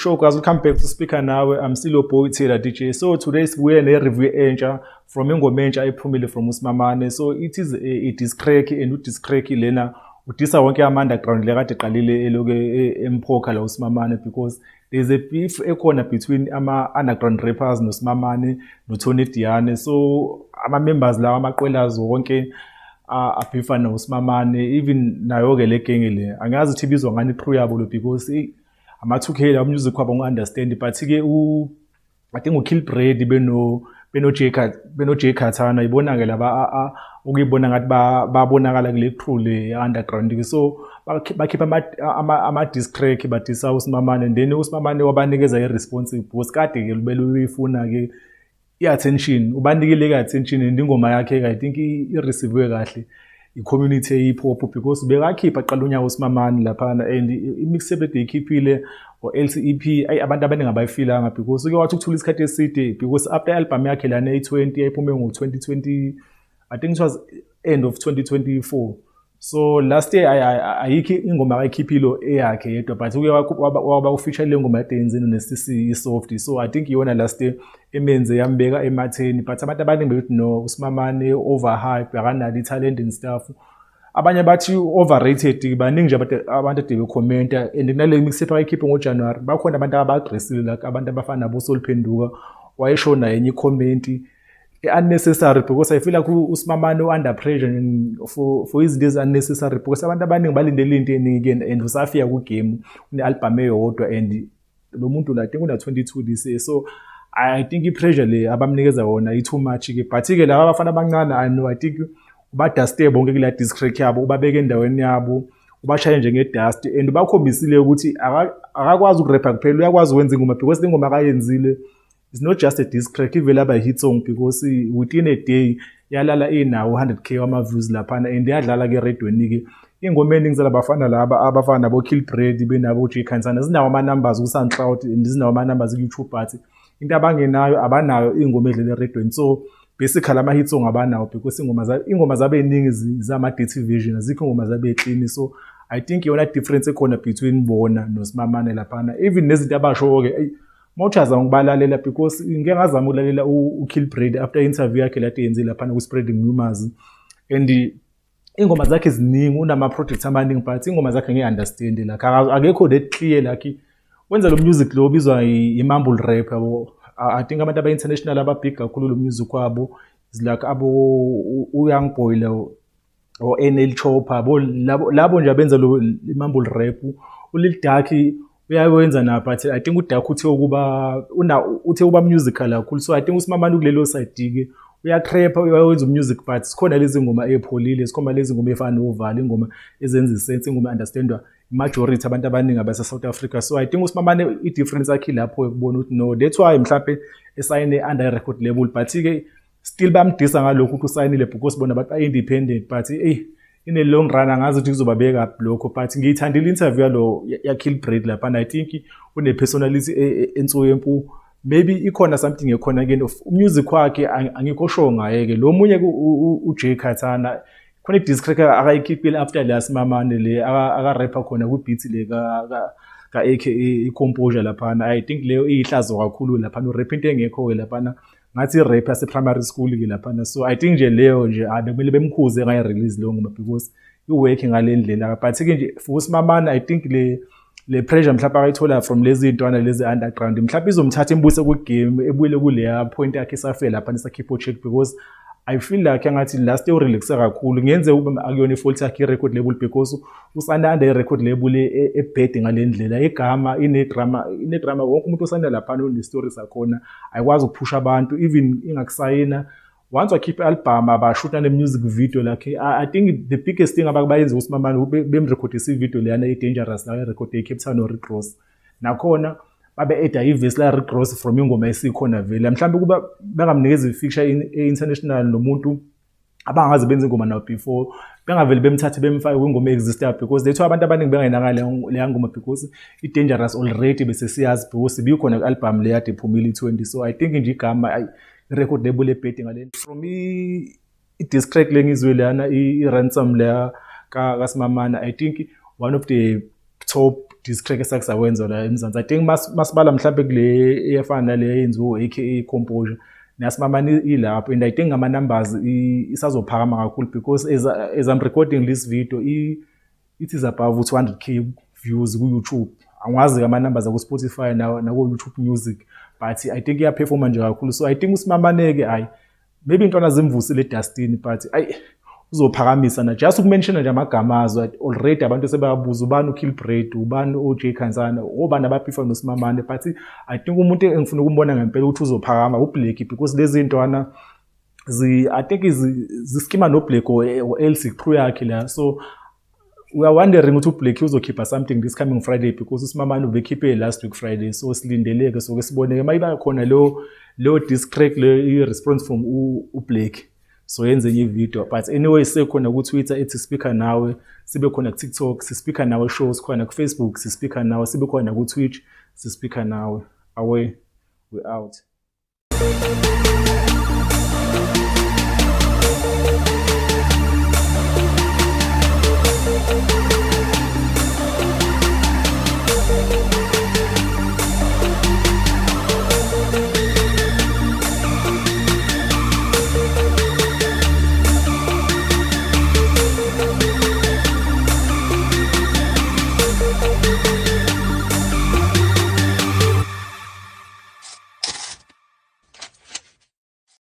Sure guys, welcome back to Speaker Nawe. I'm still your boy Taylor DJ. So today sibuye ne-review entsha from ingoma entsha ephumile from uSimamane. So it is a diss track, and u-diss track lena udisa wonke ama-underground le kade eqalile eloku emphokha la uSimamane, because there's a beef ekhona between ama-underground rappers noSimamane noTony Diane. So ama-members lawa, amaqwelazi wonke abhifa noSimamane, even nayo-ke le genge le, angazi ukuthi ibizwa ngani i-crew yabo lo, because ama-2K la music wabo ngi-understand. But-ke I think u-Kill Brad beno Jay Katana, ibona-ke laba ukuyibona ngathi babonakala kule crew le underground. So bakhipha ama-diss track, badisa uSimamane, and then uSimamane wabanikeza i-response because kade-ke beluyifuna-ke i-attention. Ubanikile i-attention, and ingoma yakhe, I think, i-receive kahle i-community ye-hip hop, because bekakhipha qala unyaka uSimamane laphana, and i-mixtape eyikhiphile or LCEP, ayi, abantu abaningi abayifilanga, because uke wathi ukuthula isikhathi eside, because after i-album yakhe lana eyi-20 yayiphume ngo-2020, I think it was end of 2024. So last year ayikho ingoma akayikhiphile eyakhe yedwa, but uke waba u-feature le ngoma yade yenzile ne-CC, i-Soft. So I think iyona last year emenze yambeka ematheni, but abantu abaningi bethi no, uSimamane overhype, akanalo i-talent and stuff. Abanye bathi overrated. Baningi nje abantu ade bekhomenta, and kunale mixtape ayikhiphe ngoJanuary, bakhona abantu aba-aggressive, like abantu abafana nabo Sol Phenduka, wayesho naye enye i-comment unnecessary, because I feel like uSimamane under pressure for izinto ezi-unnecessary, because abantu abaningi balindele into eningi kuyena, and usafika ku-game, une-album eyodwa, and lo muntu la, I think una-22 this year. So I think i-pressure le abamnikeza wona i-too much-ke. But-ke laba abafana abancane, I know, I think uba-duste bonke kula diss track yabo, ubabeke endaweni yabo, ubashaye njenge-dust, and ubakhombisile ukuthi akakwazi ukurepha kuphela, uyakwazi ukwenza ingoma, because le ngoma akayenzile is not just a diss track, ivele aba hit song, because within a day yalala inawo 100K wama-views laphana, and yadlala-ke eredweni-ke. Iy'ngoma ey'ningi zalabafana laba abafana nabo-Kill Bread, benabo-J Khansana, zinawo ama-numbers ku-SoundCloud and zinawo ama-numbers ku-YouTube, but into abangenayo, abanayo iy'ngoma ey'dlala eredweni. So basically ama-hit song abanawo, because ingoma zabo ey'ningi zama-dirty version, azikho ingoma zabo ey'clean. So I think iyona difference ekhona between bona noSimamane laphana. Even nezinto abasho-ke, eyi, mawuthi ukubalalela, because ngike ngazama ukulalela u-Kill Bread after interview yakhe lade yenzile laphana ku-Spreading Rumors, and iy'ngoma zakhe ziningi, unama-projects amaningi, but iy'ngoma zakhe ngiyi-understand, like akekho that clear, like wenza lo music lo obizwa i-mumble rap, yabo. I think abantu aba-international aba-big kakhulu lo music wabo is like abo u-Young Boy lo or NL Chopper, abo labo nje abenza lo mumble rap. ULil Dark uyawenza na, but I think uDark uthe ukuba una uthe uba musical kakhulu. So I think uSimamane kulelo side-ke, uyakrepha, uyawenza umusic, but sikhona lezi ngoma ey'pholile, sikhona lezi ngoma ey'fana noValo, ingoma ezenza i-sense, ingoma understandwa majority abantu abaningi abase-South Africa. So I think uSimamane i-difference yakhe ilapho, ekubona ukuthi no, that's why mhlampe esayine under i-record label, but-ke still bayamdisa ngalokhu ukuthi usayinile, because bona abantu ba-independent. But eyi, in a long run angazi ukuthi kuzobabeka lokho, but ngiyithandile i-interview yalo ya-Kill Bread laphana. I think une-personality enswempu, maybe ikhona something ekhona ke music wakhe, angikho sure ngaye-ke. Lo munye u-Jay Khathana, khona i-diss track akayikhiphile after la Simamane le, aka-rapha khona kwi-beat le ka-AKA i-Composure laphana. I think leyo iyihlazo kakhulu laphana, urap into engekho-ke laphana, ngathi i-rap yase-primary school-ke laphana. So I think nje leyo nje bekumele bemkhuze engayi-release leyo ngoma, because i-work ngale ndlela. But-ke nje for uSimamane, I think le pressure mhlawumbe akayithola from lezi ntwana lezi underground, mhlawumbe izomthatha imbuse kwi-game, ebuyele kuleya point yakhe esafike lapha nesakhipha check, because I feel like engathi last year urelaxe kakhulu. Kungenzeka ukuba akuyona i-fault yakhe i-record label, because usanda under i-record label ebhede ngale ndlela, igama ine-drama, ine-drama. Wonke umuntu osanda laphana une-story sakhona, ayikwazi ukuphusha abantu, even ingakusayina once wakhipha i-album, abashuta ne-music video. Like I think the biggest thing abayenze uSimamane, bemrekhodisa i-video leyana i-Dangerous la erekhode e-Cape Town no-Rick Ross, nakhona babe-eda ivesi la Rick Ross from ingoma esikhona vele. Mhlawumbe kuba bengamnikeza i-feature e-international nomuntu abangaze benze ingoma nawo before, bengavele bemthathe bemfake kwingoma e-existayo, because lethiwa abantu abaningi bengayinaka leya ngoma, because i-Dangerous already bese siyazi, because ibikhona ku-album le yade iphumile i-20. So I think nje igama, i-record label ebhede ngale. From i-diss track le ngizwe leyana, i-Ransom leya kaSimamane, I think one of the top diss track esake sawenza la eMzansi. I think masibala mhlambe kule eyafana nale eyenziwe AKA Composure, nasimamane ilapho, and I think ngama-numbers isazophakama kakhulu because as I'm recording this video, it is above 200K views ku-YouTube. Angiwazi-ke ama-numbers aku-Spotify nako-YouTube Music, but I think iyaphefoma nje kakhulu. So I think uSimamane-ke, hhayi, maybe intwana zimvusile edustini, but ayi, uzophakamisa na just ukumentiona nje amagama azo. Already abantu sebayabuza ubani uKill Bread, ubani o-J Khansana, obani abaphifa noSimamane. But I think umuntu engifuna ukumbona ngempela ukuthi uzophakama uBlackie, because lezi ntwana I think ziskima noBlack or else crew yakhe la. So we are wondering ukuthi uBlackie uzokhipha something this coming Friday, because uSimamane ubekhiphe last week Friday. So silindeleke, so ke siboneke uma iba khona leyo diss track, le i-response from uBlackie, so yenze enye ivideo. But anyway, sikhona ku-Twitter ethi Speaker Nawe, sibe khona ku-TikTok siSpeaker Nawe Show, sikhona ku-Facebook siSpeaker Nawe, sibe khona ku-Twitch siSpeaker Nawe. Away, we out.